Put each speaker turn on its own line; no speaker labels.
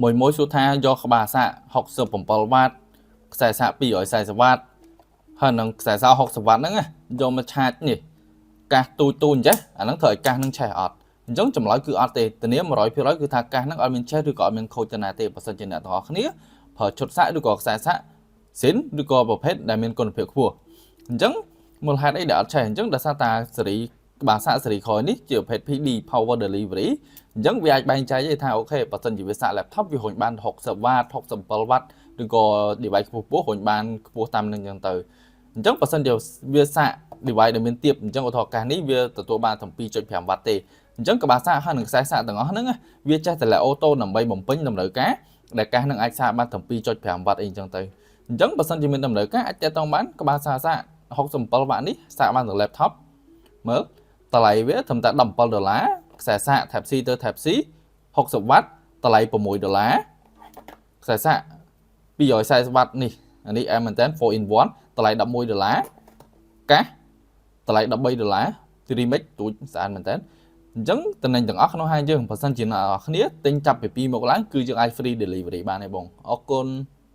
មួយមួយសួរថាយកក្បាលសាក67វ៉ាត់ខ្សែសាក240វ៉ាត់ហើយនឹងខ្សែសាក60វ៉ាត់ហ្នឹងណាយកមកឆាចនេះកាសទូចទូចអញ្ចេះអាហ្នឹងត្រូវឲ្យកាសហ្នឹងឆេះអត់អញ្ចឹងចម្លើយគឺអត់ទេធានា100%គឺថាកាសហ្នឹងអត់មានឆេះឬក៏អត់មានខូចទៅណាទេបើសិនជាអ្នកទាំងអស់គ្នាប្រើឈុតសាកឬក៏ខ្សែសាកស៊ីនឬក៏ប្រភេទដែលមានគុណភាពខ្ពស់អញ្ចឹងមូលហេតុអីដែលអត់ឆេះអញ្ចឹងដោយសារតាសេរីក្បាលសាកសេរីក្រោយនេះជាប្រភេទ PD Power Delivery អញ្ចឹងវាអាចបែងចែកទេថា OK បើសិនជាវាសាក laptop វារុញបាន60វ៉ាត់67វ៉ាត់ឬក៏ device ខ្ពស់ខ្ពស់រុញបានខ្ពស់តាមនឹងអញ្ចឹងទៅអញ្ចឹងបើសិនជាវាសាក device ដែលមានទាបអញ្ចឹងឧទាហរណ៍កាសនេះវាទទួលបានត្រឹម2.5វ៉ាត់ទេអញ្ចឹងក្បាលសាកហើយនឹងខ្សែសាកទាំងអស់ហ្នឹងវាចេះតែ auto ដើម្បីបំពេញតម្រូវការដែលកាសនឹងអាចសាកបានត្រឹម2.5វ៉ាត់អីអញ្ចឹងទៅអញ្ចឹងបើសិនជាមានតម្រូវការអាចតាក់ទងបានក្បាលសាកសាក67វ៉ាត់នេះសាកបានទាំង laptop មើលតម្លៃវាត្រឹមតែ17ដុល្លារខ្សែសាក Type C ទៅ Type C 60វ៉ាត់តម្លៃ6ដុល្លារខ្សែសាក240វ៉ាត់នេះអានេះអែមមែនតើ4 in 1តម្លៃ11ដុល្លារកាសតម្លៃ13ដុល្លារ Remix ទូចស្អាតមែនតើអញ្ចឹងតំណែងទាំងអស់ក្នុងហាងយើងបើសិនជាអ្នកនរគ្នាទិញចាប់ពី2មកឡើងគឺយើងអាច free delivery បានទេបងអរគុណ។